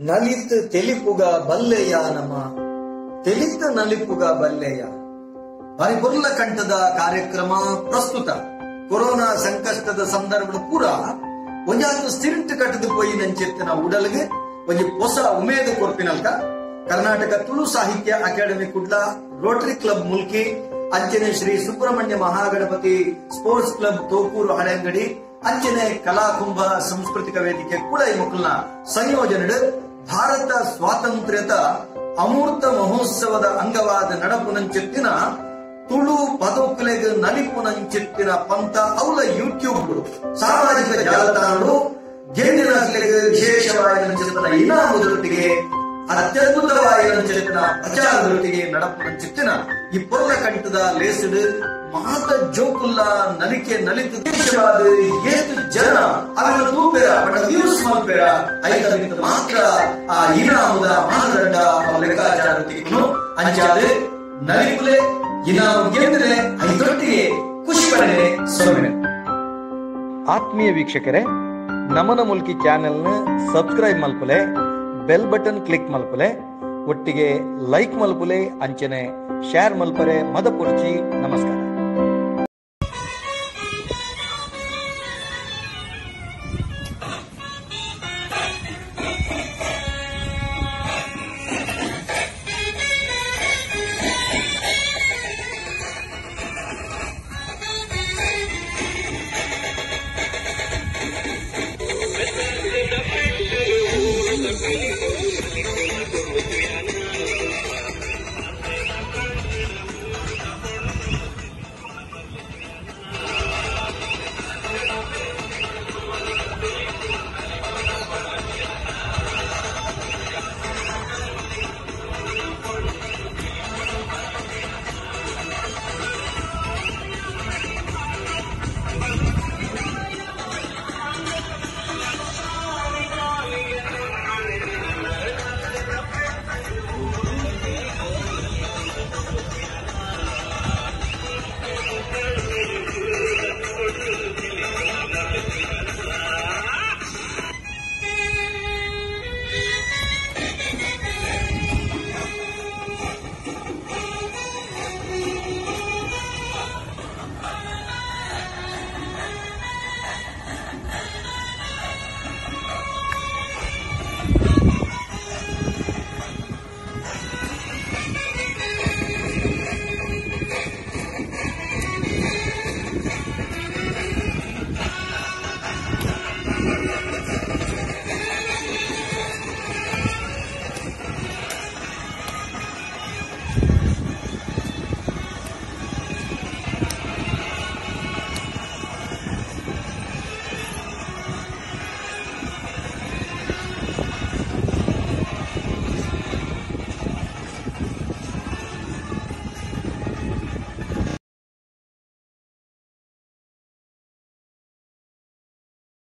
ನಲಿತ್ ತೆಲಿಪುಗ ಬಲ್ಲೆಯ ನಮ ತೆಲಿತ ನಲಿಪುಗ ಬಲ್ಲೆಯ ಬಾರಿ ಕಂಠದ ಕಾರ್ಯಕ್ರಮ ಪ್ರಸ್ತುತ ಕೊರೋನಾ ಸಂಕಷ್ಟದ ಸಂದರ್ಭದ ಪೂರ ಒಂಜಾತು ಸಿರಿಂಟ್ ಕಟ್ಟದು ಪೋಯಿ ನಂಚೆತ್ತಿನ ಉಡಲ್ಗೆ ಒಂಜಿ ಹೊಸ ಉಮೇದು ಕೊರ್ಪಿನಲ್ಕ Karnataka Tulu Sahitya academy Kudla, rotary club Mulki, ಅಂಚನೆ ಶ್ರೀ ಸುಬ್ರಹ್ಮಣ್ಯ ಮಹಾಗಣಪತಿ ಸ್ಪೋರ್ಟ್ಸ್ ಕ್ಲಬ್ ತೋಕೂರು ಹಳೆಂಗಡಿ, ಅಂಚನೆ ಕಲಾಕುಂಭ ಸಾಂಸ್ಕೃತಿಕ ವೇದಿಕೆ ಕುಳೈ ಮುಕುಲ್ನ ಸಂಯೋಜನೆ ಭಾರತ ಸ್ವಾತಂತ್ರ್ಯದ ಅಮೂರ್ತ ಮಹೋತ್ಸವದ ಅಂಗವಾದ ನಡಪುನಂಚೆತ್ತಿನ ತುಳು ಪದೋಕುಲೆಗ್ ನಲಿಪುನಂಚೆತ್ತಿನ ಪಂತ ಅವಲ ಯೂಟ್ಯೂಬ್ ಸಾಮಾಜಿಕ ಜಾಲತಾಣಗಳು ಗೆಂದಿನಕ್ಲೆಗ್ ವಿಶೇಷವಾದ ಇನಾಮುದೊಟ್ಟಿಗೆ ಅತ್ಯದ್ಭುತವಾದ ಪ್ರಚಾರದೊಟ್ಟಿಗೆ ನಡಪುನಂಚೆತ್ತಿನ ಈ ಪೊರ್ಲ ಕಂಠದ ಲೇಸಿಡು ಮಾತ ಜೋಕುಲ್ಲ ನಲಿಕೆ ನಲಿತು ದೇಶವಾದ ಏತು ಜನ ಅವರ ತೂಪೆರ ಬಡ ವ್ಯೂಸ್ ಮಲ್ಪೆರ ಐತ ಮಾತ್ರ ಆ ಇನಾಮುದ ಮಾನದಂಡ ಲೆಕ್ಕಾಚಾರ ತಿಕ್ಕುನು ಅಂಚಾದ ನಲಿಪುಲೆ ಇನಾಮು ಗೆಂದರೆ ಐದೊಟ್ಟಿಗೆ ಖುಷಿ ಪಡೆನೆ ಸೊನ್ನೆ. ಆತ್ಮೀಯ ವೀಕ್ಷಕರೇ, ನಮನ ಮುಲ್ಕಿ ಚಾನೆಲ್ನ ಸಬ್ಸ್ಕ್ರೈಬ್ ಮಲ್ಪುಲೆ, ಬೆಲ್ ಬಟನ್ ಕ್ಲಿಕ್ ಮಲ್ಪುಲೆ, ಒಟ್ಟಿಗೆ ಲೈಕ್ ಮಲ್ಪುಲೆ, ಅಂಚನೆ ಶೇರ್ ಮಲ್ಪರೆ ಮದಪುರ್ಚಿ. ನಮಸ್ಕಾರ.